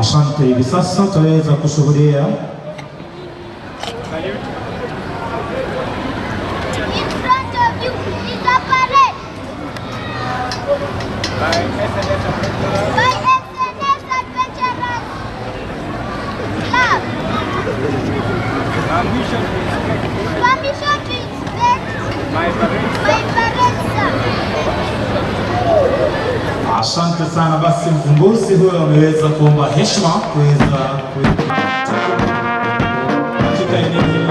Asante. Hivi sasa tutaweza kushuhudia Asante sana. Basi mvumbuzi huyo ameweza kuomba heshima kuweza katika eneo hili.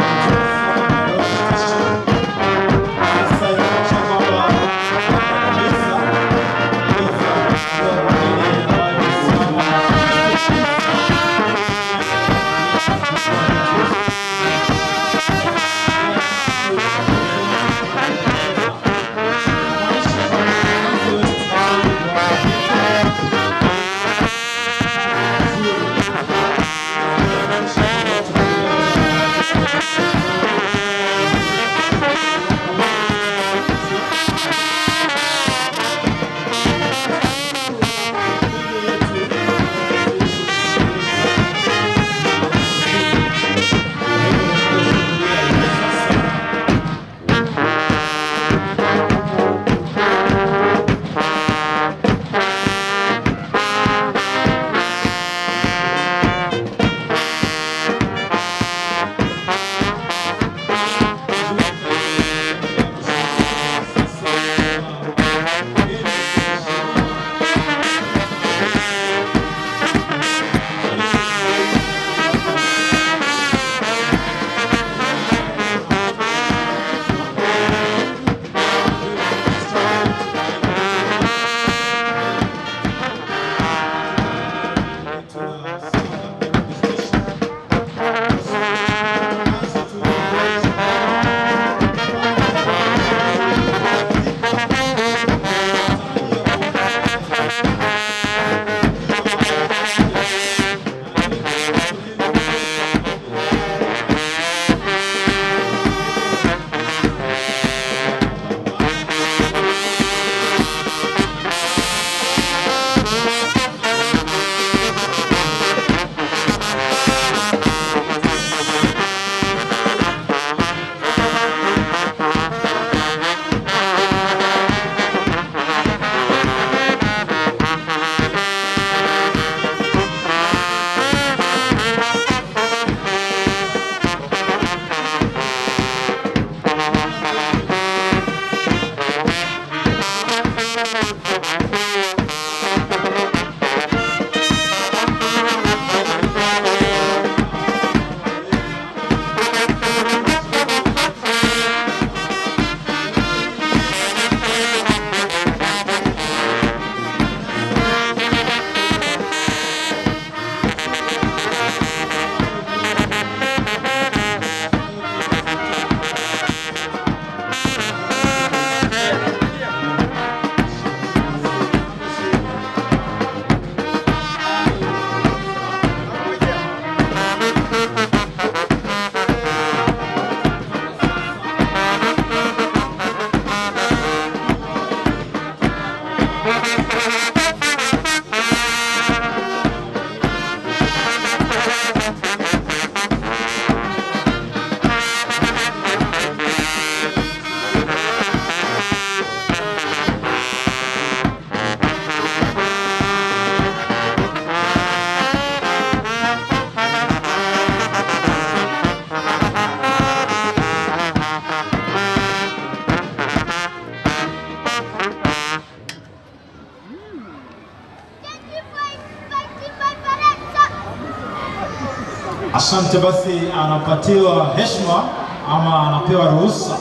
Asante. Basi anapatiwa heshima ama anapewa ruhusa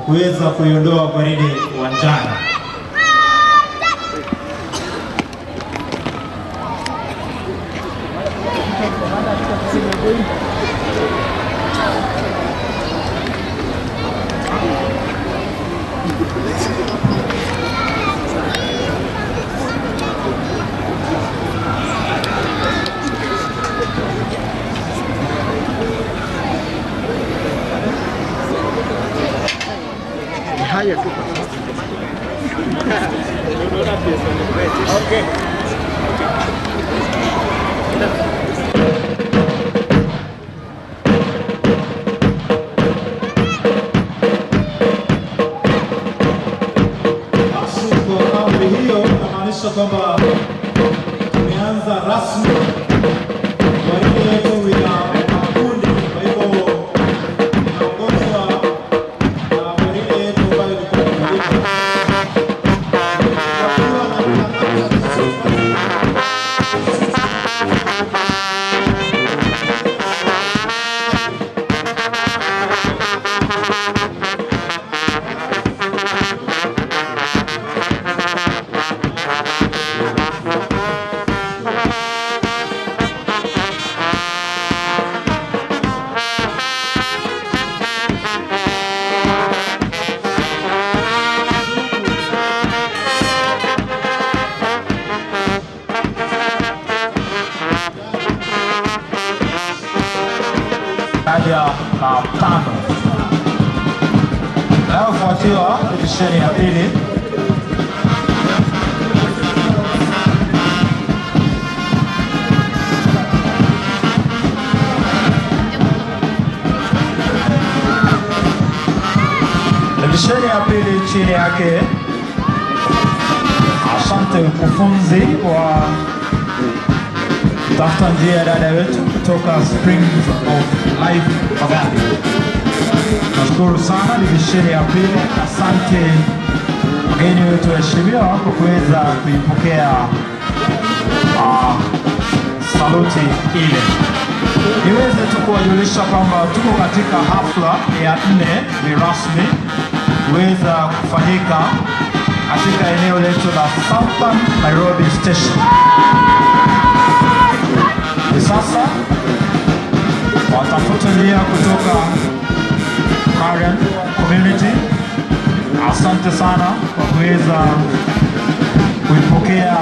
kuweza kuiondoa gwaride uwanjani. Haya tu. Okay. Kwamba tumeanza rasmi gwaride yetu ya makundi. Kwa hivyo inaongozwa na gwaride yetu ambayo daraja la 5 inayofuatiwa divisheni ya pili. Divisheni ya pili chini yake Asante mkufunzi wa tafuta njia ya dada wetu kutoka Springs of Life Magadi. Nashukuru sana divisheni ya pili. Asante wageni wetu heshimiwa kwa kuweza kuipokea saluti ile. Niweze tu kuwajulisha kwamba tuko katika hafla ya 4 ni rasmi kuweza kufanyika katika eneo letu la Southern Nairobi Station. Sasa watafuta njia kutoka Karen Community. Asante sana kwa kuweza kuipokea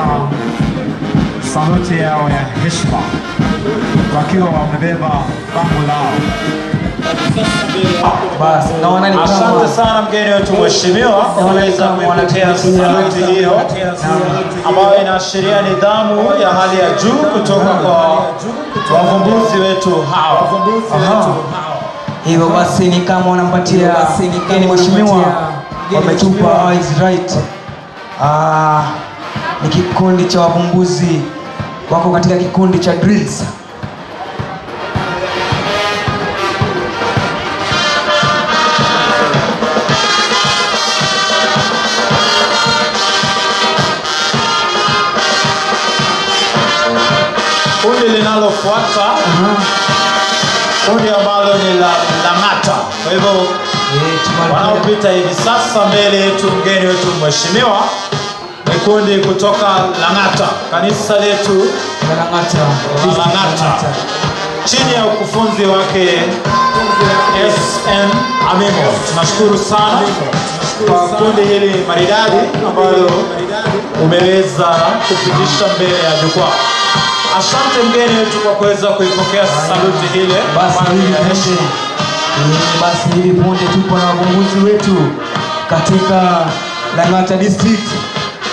saluti yao ya heshima wakiwa wamebeba bango lao. Asante sana mgeni wetu mheshimiwa kwa kuweza kuipokea saluti hiyo ambayo inaashiria nidhamu ya hali ya juu kutoka kwa wavumbuzi wetu hawa. Hivyo basi ni kama wanampatia mgeni mheshimiwa wametupa eyes right. Ni kikundi cha wavumbuzi wako katika kikundi cha drills. Kundi linalofuata kundi ambalo ni la Lang'ata. Kwa hivyo wanaopita hivi sasa mbele yetu mgeni wetu mheshimiwa ni kundi kutoka Lang'ata, kanisa letu Lang'ata chini ya ukufunzi wake SN Amimo. Tunashukuru sana kwa kundi hili maridadi ambalo umeweza kupitisha mbele ya jukwaa. Asante mgeni wetu kwa kuweza kuipokea saluti ile. Basi hivi punde tupo na wavumbuzi wetu katika Lang'ata District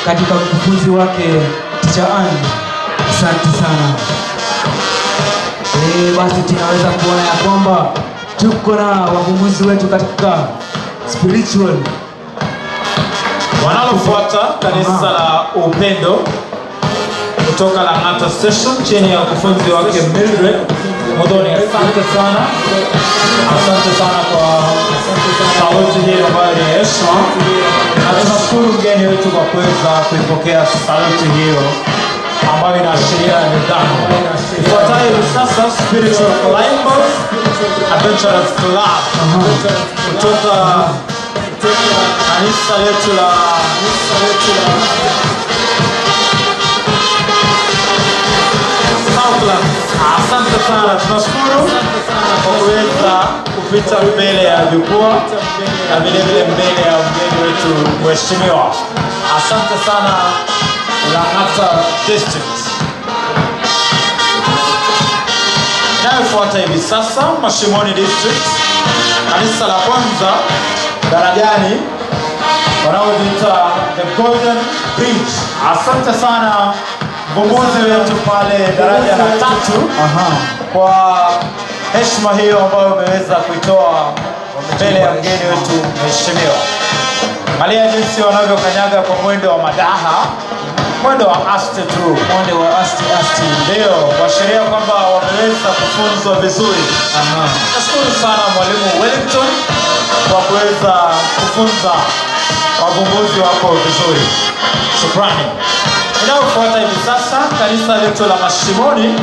katika ukufunzi wake Teacher Ann. Asante sana. Basi tunaweza kuona ya kwamba tuko na wavumbuzi wetu katika spiritual. Wanalofuata kanisa la Upendo kutoka Lang'ata Station chini ya ukufunzi wake Mildred Modoni. Asante sana. Asante sana kwa saluti hii ambayo ni heshima. Na tunashukuru mgeni wetu kwa kuweza kuipokea saluti hiyo ambayo inaashiria nidhamu. Ifuatayo sasa Spiritual Climbers Adventurers Club kutoka kanisa letu la Southland. Asante sana, tunashukuru kwa kuweza kupita mbele ya jukwaa na vile vile mbele ya mgeni wetu mheshimiwa. Asante sana Lang'ata District. Inayofuata hivi sasa Mashimoni District, kanisa la kwanza Darajani wanaojiita The Golden Bridge. Asante sana mvumbuzi wetu pale daraja la 3. Kwa heshima hiyo ambayo umeweza kuitoa mbele ya mgeni wetu mheshimiwa. Angalia jinsi wanavyokanyaga kwa mwendo wa madaha, mwendo wa aste tu, mwendo wa aste. Ndio kuashiria kwamba wameweza kufunzwa vizuri. Nashukuru sana mwalimu Wellington kwa kuweza kufunza wavumbuzi wako vizuri. Shukrani. Inayofuata hivi sasa kanisa letu la Mashimoni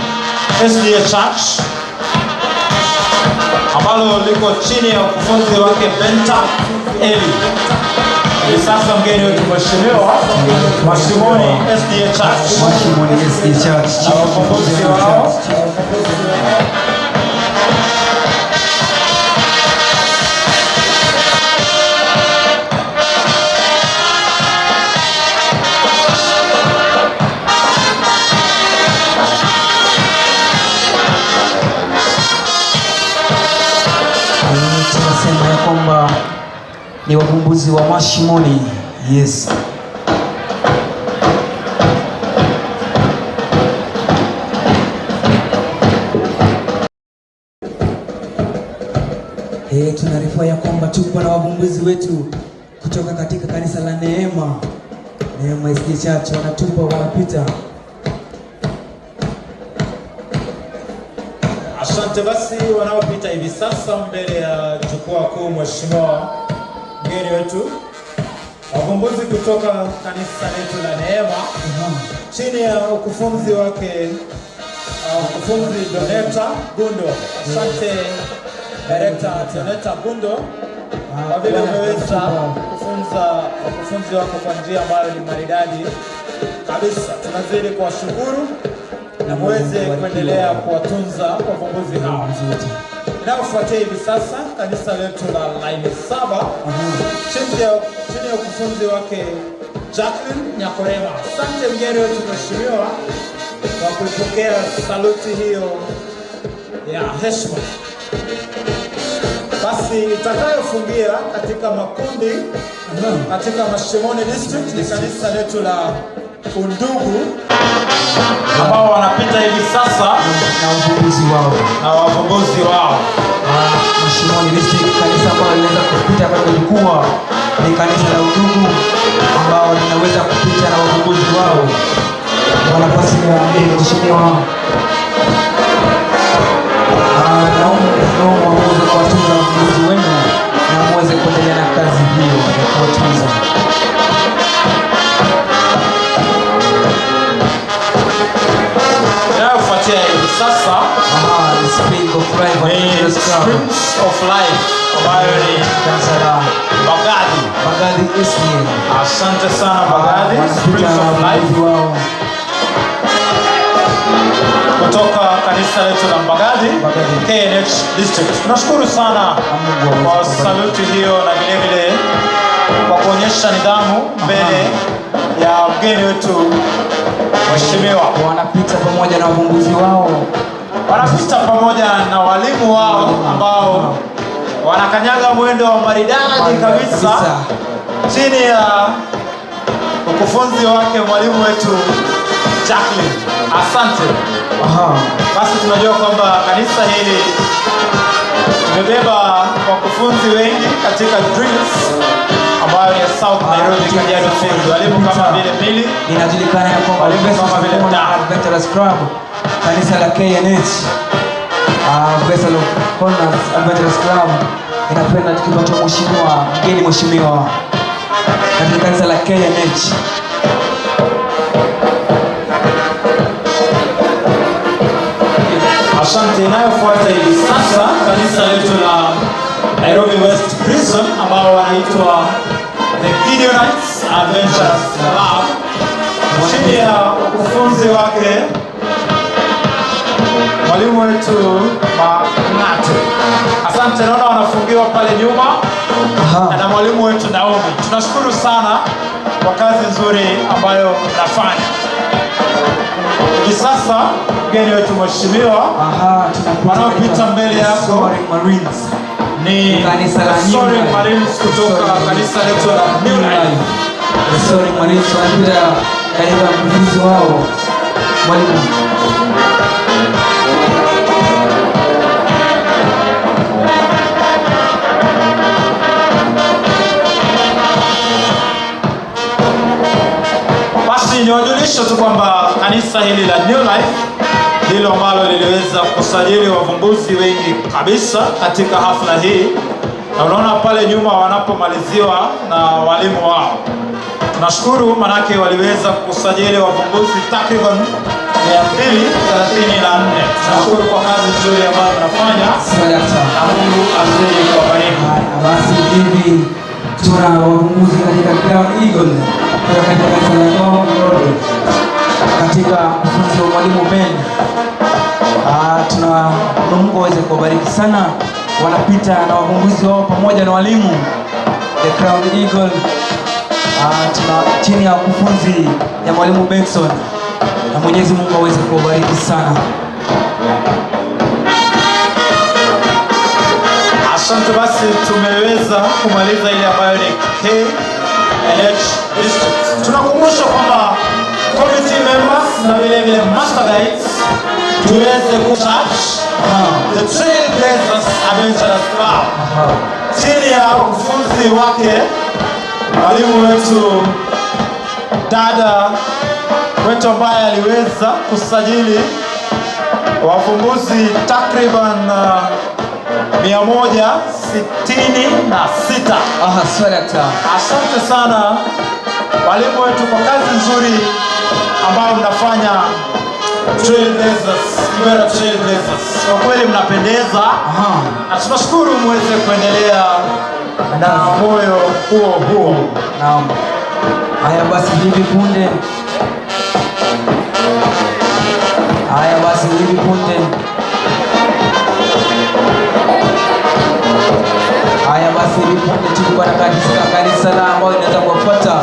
SDA Church ambalo liko chini ya ukufunzi wake Benta Eli. Hivi sasa mgeni wetu mheshimiwa Mashimoni SDA Church. Mashimoni SDA Church. Na wavumbuzi wao. Tunasema ya kwamba ni wavumbuzi wa Mashimoni. Yes. Tunaarifiwa ya kwamba tupo na wavumbuzi wetu kutoka katika kanisa la Neema SDA Church. Wanapita. Asante. Basi wanaopita hivi sasa mbele ya jukwaa kuu, mheshimiwa mgeni wetu, wavumbuzi kutoka kanisa letu la Neema chini ya ukufunzi wake ukufunzi Doneta Gundo. Asante Director Doneta Gundo kwa vile umeweza kufunza wakufunzi wako kwa njia ambayo ni maridadi kabisa. Tunazidi kuwashukuru na muweze kuendelea kuwatunza wavumbuzi hao. Inayofuatia hivi sasa kanisa letu la Line 7 chini ya ukufunzi wake Jacqueline Nyakorema. Asante mgeni wetu mheshimiwa kwa kupokea saluti hiyo ya heshima. Basi itakayofungia katika makundi katika Mashimoni District ni kanisa letu la Undugu ambao wanapita hivi sasa na wavumbuzi wao. Mashimoni District, kanisa ambalo linaweza kupita kwa jukwaa ni kanisa la Undugu ambao linaweza kupita na wavumbuzi wao. Wanapasi ya mheshimiwa naomba muweze kuwatunza wavumbuzi wenu na muweze kuendelea na kazi hiyo ya kuwatunza. Inayofuatia hivi sasa the Springs of Life ambayo ni kanisa la Bagadi SDA. Asante sana Bagadi Springs of Life kutoka kanisa letu la Bagadi KNH District. Tunashukuru sana kwa saluti hiyo na vile vile kwa kuonyesha nidhamu mbele ya mgeni wetu mheshimiwa. Wanapita pamoja na wavumbuzi wao, wanapita pamoja na walimu wao ambao wanakanyaga mwendo wa maridadi kabisa chini ya ukufunzi wake mwalimu wetu Jacqueline. Asante. Basi tunajua kwamba kanisa hili limebeba wakufunzi wengi katika drills ambayo ni South Nairobi Kajiado Field. Walimu kama vile Billy, inajulikana ya kwamba Adventist Club, kanisa la KNH Vessel of Honors Adventist Club inapenda tukipata mgeni mheshimiwa katika kanisa la KNH. Asante. Inayofuata hivi sasa kanisa letu la Nairobi West Prison ambao wanaitwa The Gideonites Adventist Club chini ya ukufunzi wake mwalimu wetu Mang'ate. Asante. Naona wanafungiwa pale nyuma na mwalimu wetu Naomi. Tunashukuru sana kwa kazi nzuri ambayo mnafanya. Hivi sasa mgeni wetu mheshimiwa, wanaopita mbele yako ni Soaring Marines kutoka kanisa letu la New Life. Soaring Marines wanapita katika mvuzi wao mwalimu. Basi niwajulishe tu kwamba kanisa hili la New Life ndilo ambalo liliweza kusajili wavumbuzi wengi kabisa katika hafla hii, na unaona pale nyuma wanapomaliziwa na walimu wao. Tunashukuru manake waliweza kusajili wavumbuzi takriban 234. Tunashukuru kwa kazi nzuri ambayo mnafanya. Na Mungu azidi kuwabariki. Basi hivi tuna wavumbuzi katika Crown Eagle katika kanisa la Ngong Road katika ufunzi wa mwalimu Ben. Tuna Mungu aweze kuwabariki sana. Wanapita na wavumbuzi wao pamoja na walimu the Crown Eagle. Tuna chini ya ukufunzi ya mwalimu Benson, na Mwenyezi Mungu aweze kuwabariki sana. Asante. Basi tumeweza kumaliza ile ambayo ni KLH District. Tunakumbusha kwamba committee members na vile vile master guides tuweze kuchurch the Trailblazers Adventurers Club chini ya ukufunzi wake mwalimu wetu dada wetu ambaye aliweza kusajili wavumbuzi takriban 166. Asante sana walimu wetu kwa kazi nzuri ambayo mnafanya. Trailblazers, Kibera Trailblazers, kwa kweli mnapendeza. Na tunashukuru muweze kuendelea na moyo huo. Naam. Haya basi hivi punde tulikuwa na kanisa la ambao inaweza kuwafuata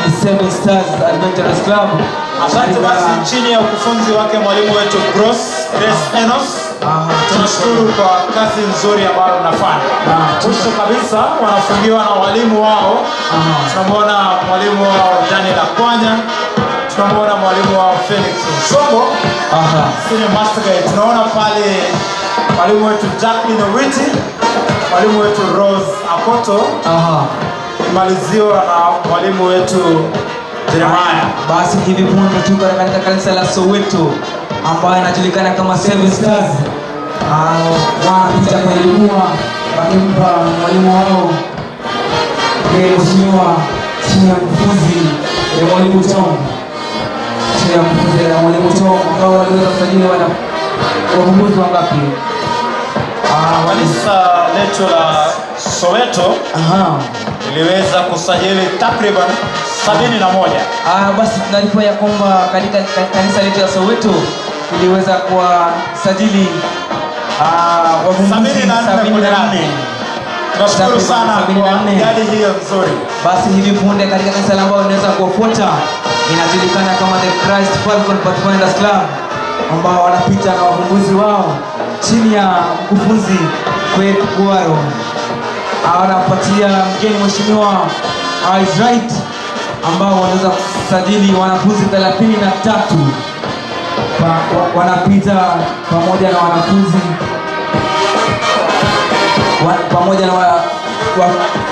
ni Seven Stars Adventurers Club. Asante. Basi chini ya ukufunzi wake mwalimu wetu Grace Enos, tunashukuru kwa kazi nzuri ambayo mnafanya. Mwisho kabisa wanafungiwa na walimu wao. Tunamwona mwalimu wao Daniel Akwanya, tunamwona mwalimu wao Felix Nsongo, senior master guide. Tunaona pale mwalimu wetu Jacqueline Owiti, mwalimu wetu Rose Akoto, imaliziwa na mwalimu wetu Jeremiah. Basi hivi punde tuko katika kanisa la Soweto ambayo inajulikana kama Seven Stars. Wanapita kwenye jua wakimpa mwalimu wao mheshimiwa chini ya mkufunzi ya mwalimu Tom, ambao waliweza kusajili wavumbuzi wangapi? Kanisa letu la Soweto iliweza kusajili takriban 71. Basi tunalipwa ya kwamba katika kanisa letu la Soweto iliweza kuwasajili wavumbuzi 74. Tunashukuru sana kwa idadi hiyo nzuri. Basi hivi punde katika kanisa ambao inaweza kuwafuata inajulikana kama the Christ Falcon Pathfinders Club, ambao wanapita na wavumbuzi wao chini ya mkufunzi Faith Guaro. Wanapatia mgeni mheshimiwa Eyes Right, ambao wanaweza kusajili wanafunzi 33. Wanapita pamoja na wanafunzi pamoja na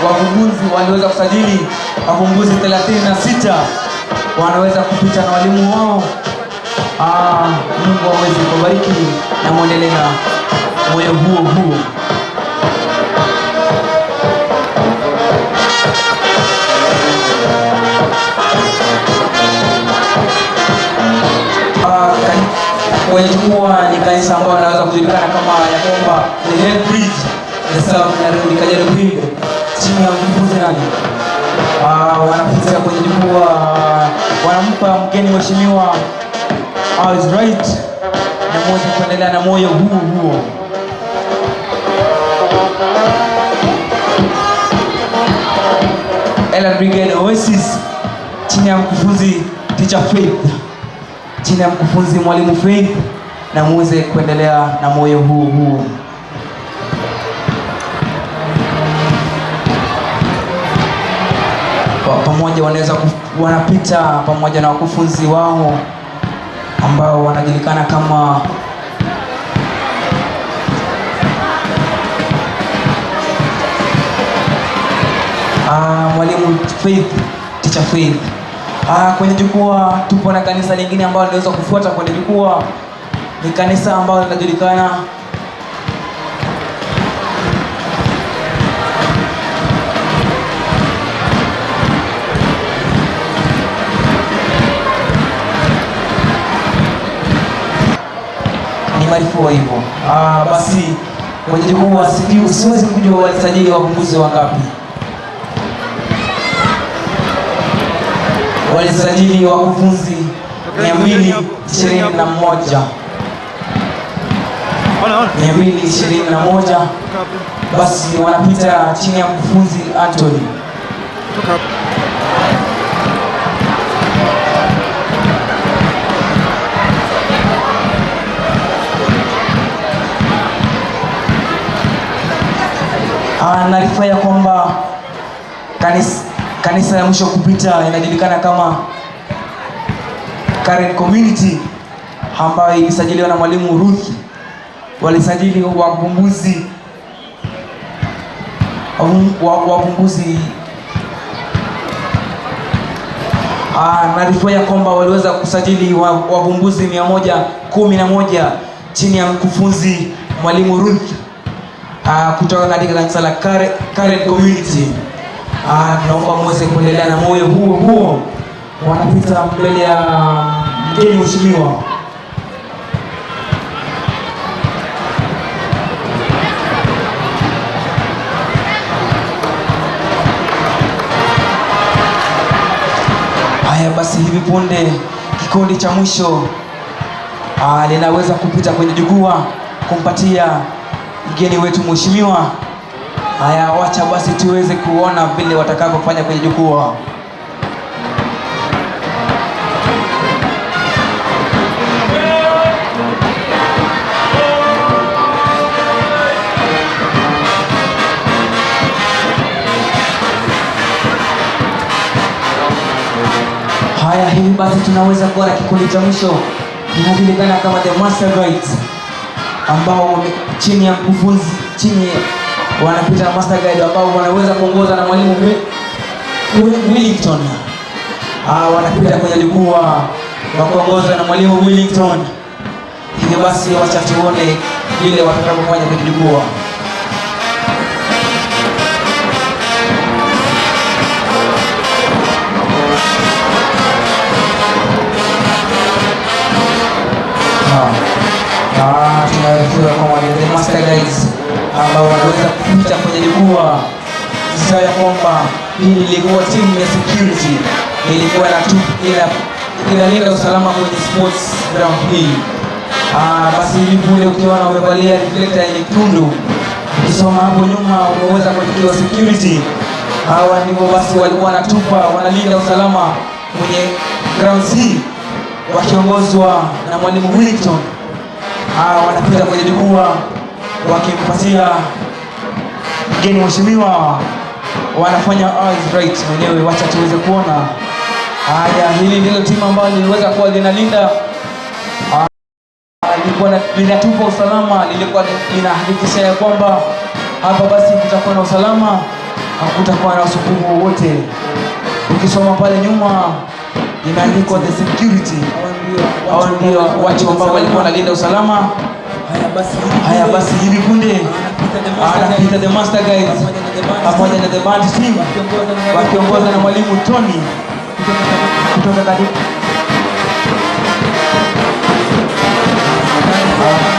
wavumbuzi waliweza kusajili wavumbuzi 36. Wanaweza kupita na walimu wao. Mungu aweze kubariki na muendelee na moyo huo. Kwenye jukwaa ni kanisa ambao wanaweza kujulikana kama ya kwamba ni Red Bridge na Kajiado Pinde chini ya mkufunzi nani. Wanapita kwenye jukwaa, wanampa mgeni mheshimiwa Eyes Right na moja kuendelea na moyo huo. Ella Brigade Oasis chini ya mkufunzi Teacher Faith, chini ya mkufunzi mwalimu Faith, na muweze kuendelea na moyo huo. Pamoja wanapita pamoja na wakufunzi wao ambao wanajulikana kama mwalimu Faith, Teacher Faith. Kwenye jukwaa tupo na kanisa lingine ambalo linaweza kufuata kwenye jukwaa. Ni kanisa ambalo linajulikana ni Marifua hivyo. Basi kwenye jukwaa siwezi kujua walisajili wavumbuzi wangapi. Walisajili wakufunzi 221. 221. Basi wanapita chini ya mkufunzi Anthony. Naarifa ya kwamba kanisa ya mwisho kupita inajulikana kama Karen Community ambayo ilisajiliwa na mwalimu Ruth. Walisajili wavumbuzi naarifa ya kwamba waliweza kusajili wavumbuzi 111 chini ya mkufunzi mwalimu Ruth kutoka katika kanisa la Karen Community. Naomba muweze kuendelea na moyo huo. Wanapita mbele ya mgeni mheshimiwa. Haya basi, hivi punde kikundi cha mwisho linaweza kupita kwenye jukwaa kumpatia mgeni wetu mheshimiwa. Haya, wacha basi tuweze kuona vile watakavyofanya kwenye jukwaa. Haya, hivi basi tunaweza kuona kikundi cha mwisho kinajulikana kama The Master Guides, ambao chini ya mkufunzi wanapita na Master Guide ambao wanaweza kuongoza na mwalimu Willington. Wanapita kwenye jukwaa wakiongozwa na mwalimu Willington. Hivi basi wacha tuone vile watakavyofanya kwenye jukwaa. Tunaarifiwa kwamba The Master Guides ambao wanaweza kupita kwenye jukwaa. Sasa ya kwamba hii ilikuwa timu ya security, ilikuwa inalinda usalama kwenye sports ground hii. Basi hivi kule ukiona wamevalia reflector nyekundu, ukisoma hapo nyuma umeweza kuandikiwa security. Hawa ndivyo basi walikuwa wanalinda usalama kwenye grounds hii wakiongozwa na mwalimu Willington. Wanapita kwenye jukwaa wakimpatia mgeni mheshimiwa. Wanafanya eyes right wenyewe, wacha tuweze kuona. Haya, hili ndilo timu ambalo liliweza kuwa linalinda, lilikuwa linatupa usalama, lilikuwa linahakikisha ya kwamba hapa basi kutakuwa na usalama, hakutakuwa na usumbufu wowote. Ukisoma pale nyuma imeandikwa the security. Hao ndio watu ambao walikuwa wanalinda usalama. Haya basi hivi punde anapita The Master Guides pamoja na the band team wakiongozwa na mwalimu Tony kutoka katika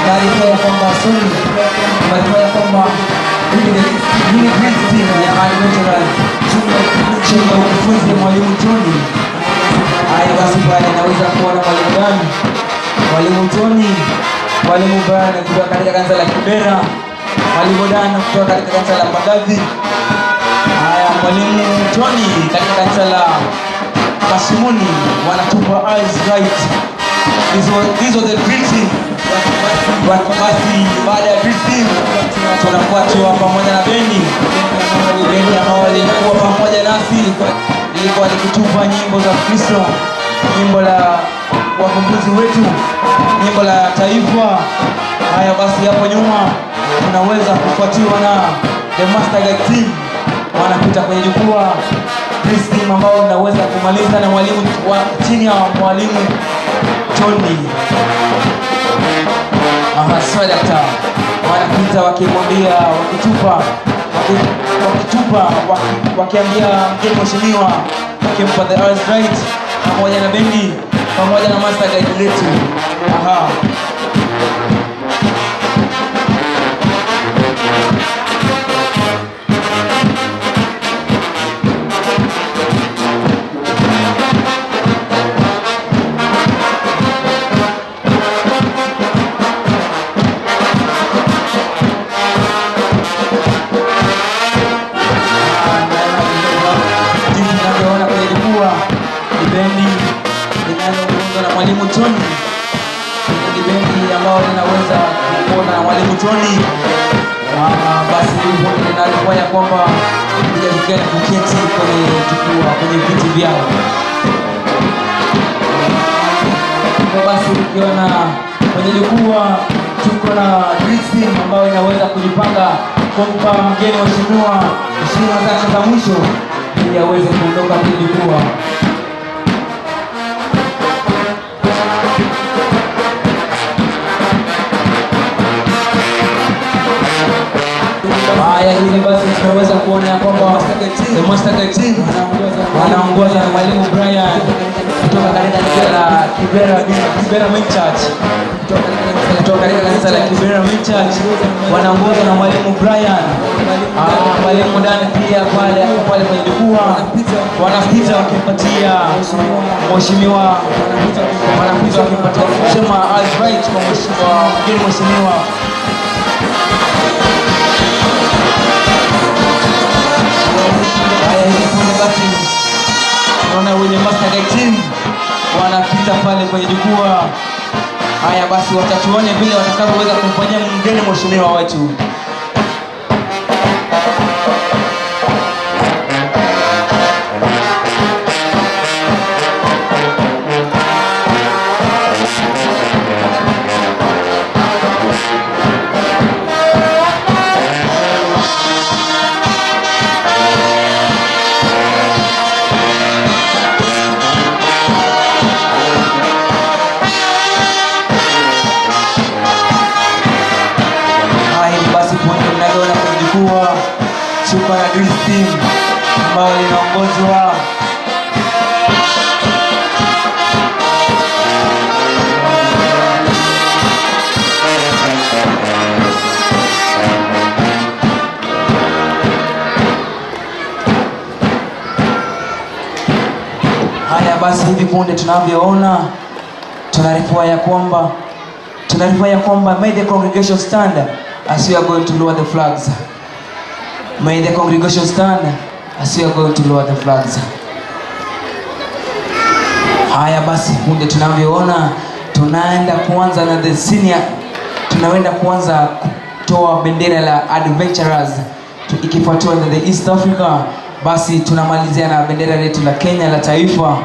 taarifa ya kwamba hii team ya Adventurers chini ya ukufunzi wa mwalimu Tony. Haya basi pale naweza kuona mwalimu gani? Mwalimu Tony, mwalimu Brian kutoka katika kanisa la Kibera, mwalimu Dan kutoka katika kanisa la Mbagathi. Haya, mwalimu Tony katika kanisa la Masimuni wanatupa eyes right. These are the greeting. Basi baada ya greeting tunafuatwa pamoja na bendi ambao walikuwa pamoja nasi, ilikuwa likitupa nyimbo za Kristo, nyimbo la wakumbuzi wetu nyimbo la taifa. Haya basi, hapo nyuma tunaweza kufuatiwa na The Master Guide Team, wanapita kwenye jukwaa. This team ambao inaweza kumaliza na mwalimu chini ya mwalimu Tony. Sadakta wanapita wakimwambia, wakiambia mgeni mheshimiwa, wakimpa the Ars right pamoja na bendi pamoja na Master Guide letu. Bendi linaloongozwa na mwalimu Tony, ni bendi ambao linaweza kuona na mwalimu Tony. Basi linalikuwa ya kwamba vijana kuketi kwenye jukwaa, kwenye viti vyao. Basi ukiona kwenye jukwaa tuko na dressing ambayo inaweza kujipanga kumpa mgeni mheshimiwa heshima zake za mwisho ili aweze kuondoka kwenye jukwaa. Haya, hivi basi tunaweza kuona kwamba The Master Guide Team wanaongozwa na mwalimu Brian kutoka katika kanisa la Kibera Main Church, kutoka katika kanisa la Kibera Main Church wanaongozwa na mwalimu Brian. Mwalimu ndani pia pale kwenye jukwaa wanapita wakimpatia mheshimiwa, wanapita wakimpatia kusema Ars right kwa mheshimiwa. Basi tunaona wenye Master Guide Team wanapita pale kwenye jukwaa. Haya basi, watatuone vile watakavyoweza kumfanyia mgeni mheshimiwa wetu. Tuko na Dream Team ambayo linaongozwa haya basi, hivi punde tunavyoona tunaripua ya kwamba may the congregation stand as we are going to lower the flags. May the congregation stand as we are going to lower the flags. Haya basi, punde tunavyoona tunaenda kuanza na the senior, tunaenda kuanza kutoa bendera la Adventurers ikifuatiwa na the East Africa. Basi tunamalizia na bendera letu la Kenya la taifa.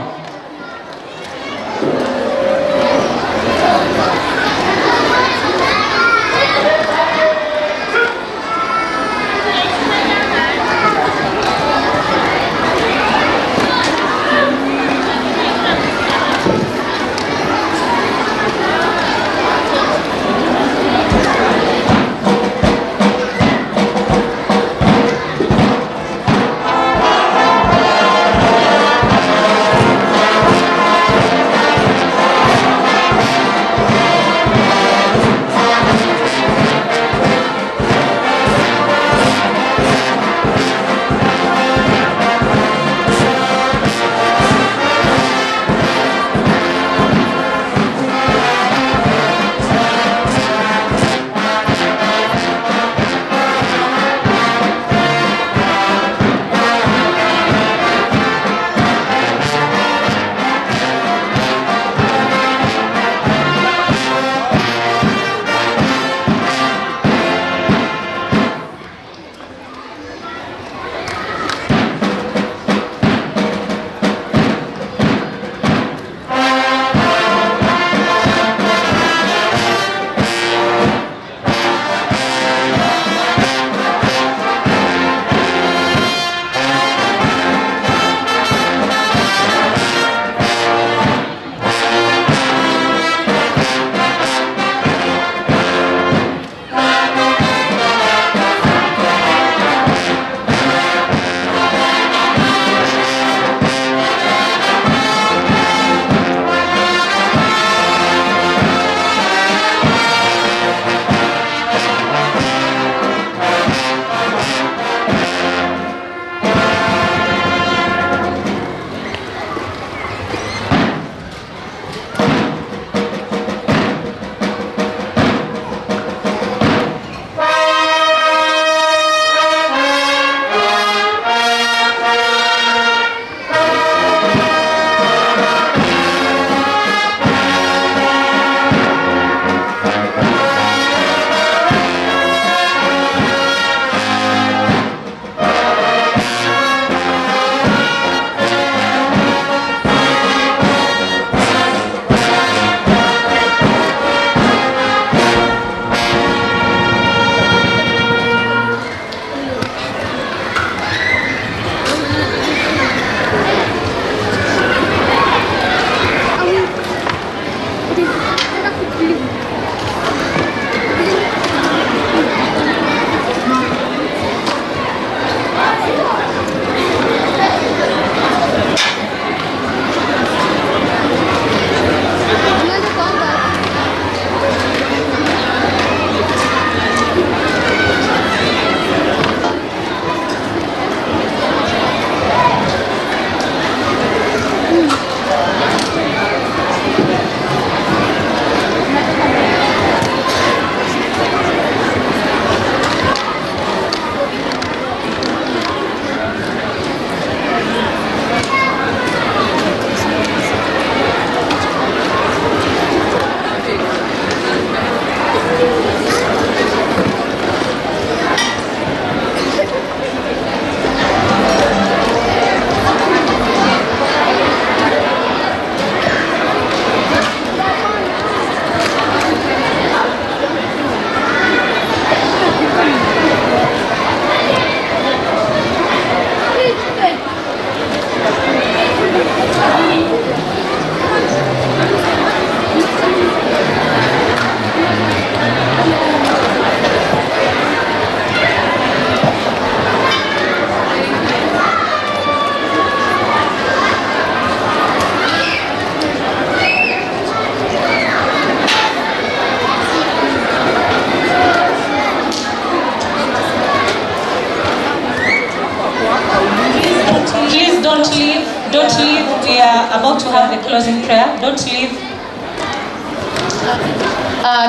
Don't leave. We are about to have the closing prayer. Don't leave.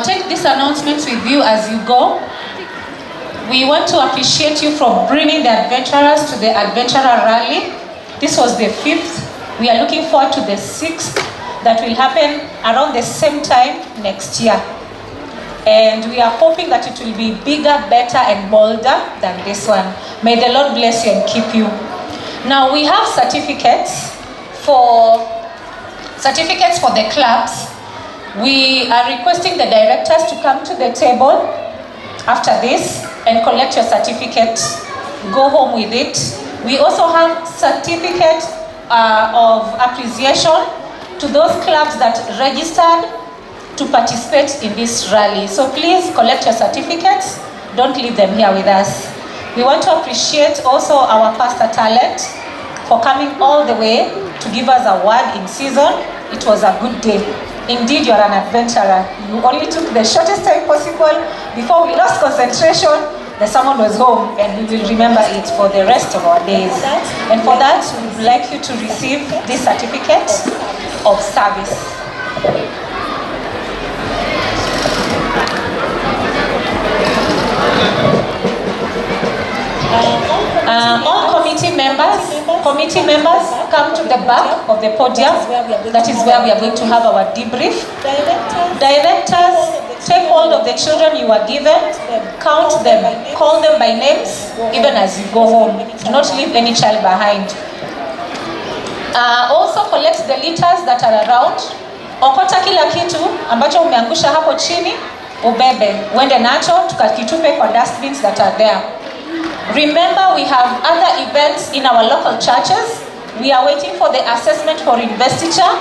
Take this announcement with you as you go. We want to appreciate you for bringing the adventurers to the Adventurer Rally. This was the 5th. We are looking forward to the 6th that will happen around the same time next year. And we are hoping that it will be bigger, better, and bolder than this one. May the Lord bless you and keep you. Now we have certificates for the clubs. We are requesting the directors to come to the table after this and collect your certificate. Go home with it. We also have certificate of appreciation to those clubs that registered to participate in this rally. So please collect your certificates. Don't leave them here with us. We want to appreciate also our Pastor Talent for coming all the way to give us a word in season. It was a good day. Indeed, you are an adventurer. You only took the shortest time possible. Before we lost concentration, the sermon was home, and we will remember it for the rest of our days. And for that, we would like you to receive this certificate of service. All committee members come to the back of the podium. That is where we are going to have our debrief. Directors, take hold of the children you are given, count them, call them by names, even as you go home. Do not leave any child behind. Also collect the litters that are around. Okota kila kitu ambacho umeangusha hapo chini, ubebe, uende nacho, tukakitupe kwa dustbins that are there. Remember, we have other events in our local churches. We are waiting for the assessment for investiture.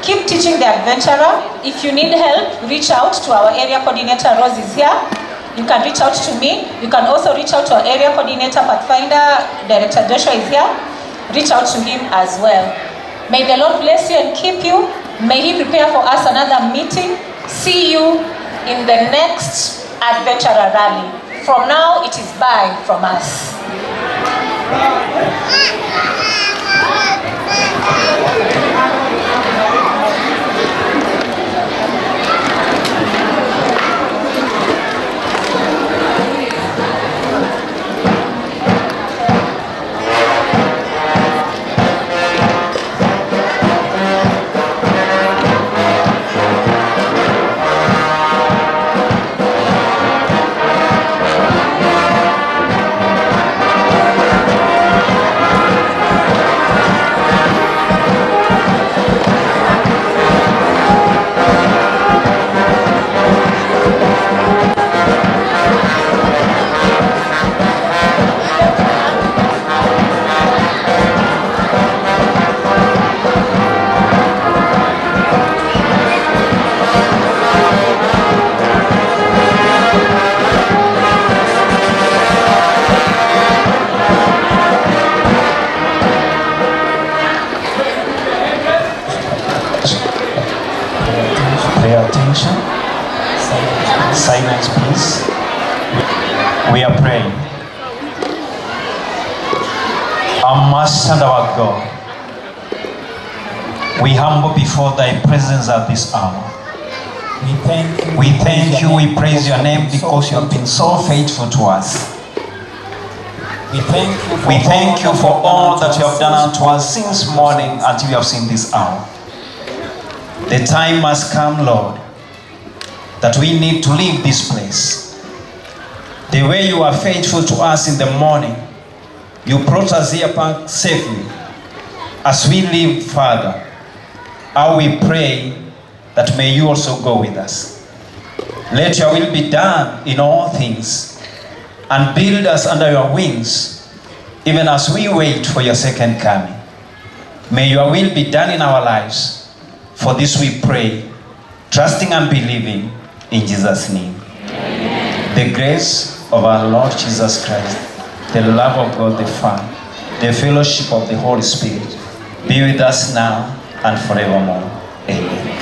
Keep teaching the adventurer. If you need help, reach out to our area coordinator, Rose is here. You can reach out to me. You can also reach out to our area coordinator, Pathfinder, Director Joshua is here. Reach out to him as well. May the Lord bless you and keep you. May He prepare for us another meeting. See you in the next Adventurer Rally. From now, it is bye from us. Silence, please. We are praying. Our Master and our God, we humble before Thy presence at this hour. We thank you, we praise your name because you have been so faithful to us. We thank you for all that you have done unto us since morning until you have seen this hour. The time has come, Lord, that we need to leave this place. The way you are faithful to us in the morning, you brought us here back safely. As we leave, Father, how we pray that may you also go with us. Let your will be done in all things, and build us under your wings, even as we wait for your second coming. May your will be done in our lives. For this we pray, trusting and believing in Jesus' name. Amen. The grace of our Lord Jesus Christ, the love of God the Father, the fellowship of the Holy Spirit be with us now and forevermore. Amen.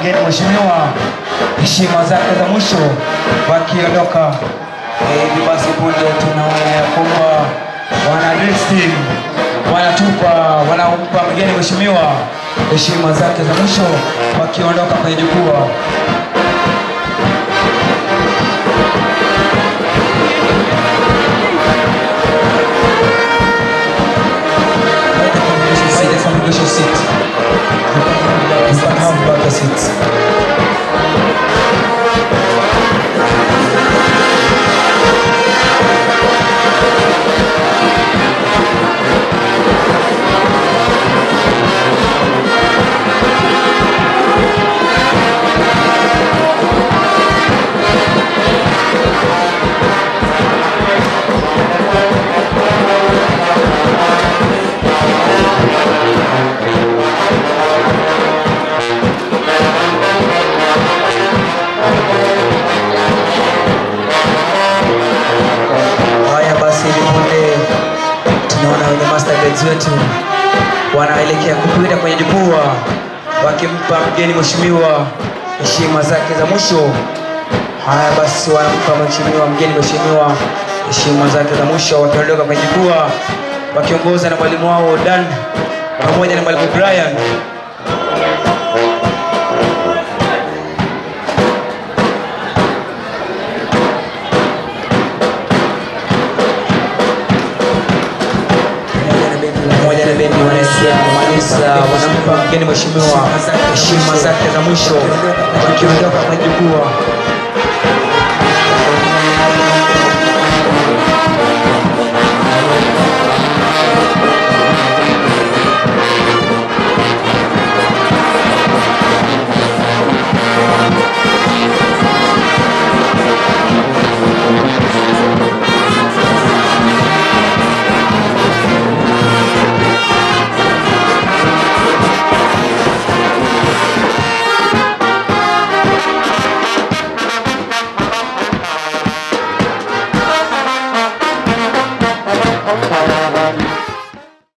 mgeni mheshimiwa heshima zake za mwisho wakiondoka. Hivi basi punde tunaona ya kwamba wanampa mgeni mheshimiwa heshima zake za mwisho wakiondoka kwenye jukwaa. wetu wanaelekea kupita kwenye jukwaa wakimpa mgeni mheshimiwa heshima zake za mwisho. Haya basi, wanampa mgeni mheshimiwa heshima zake za mwisho wakiondoka kwenye jukwaa wakiongozwa na mwalimu wao Dan pamoja na mwalimu Brian. Wanampa mgeni mheshimiwa heshima zake za mwisho wakiondoka kwenye jukwaa.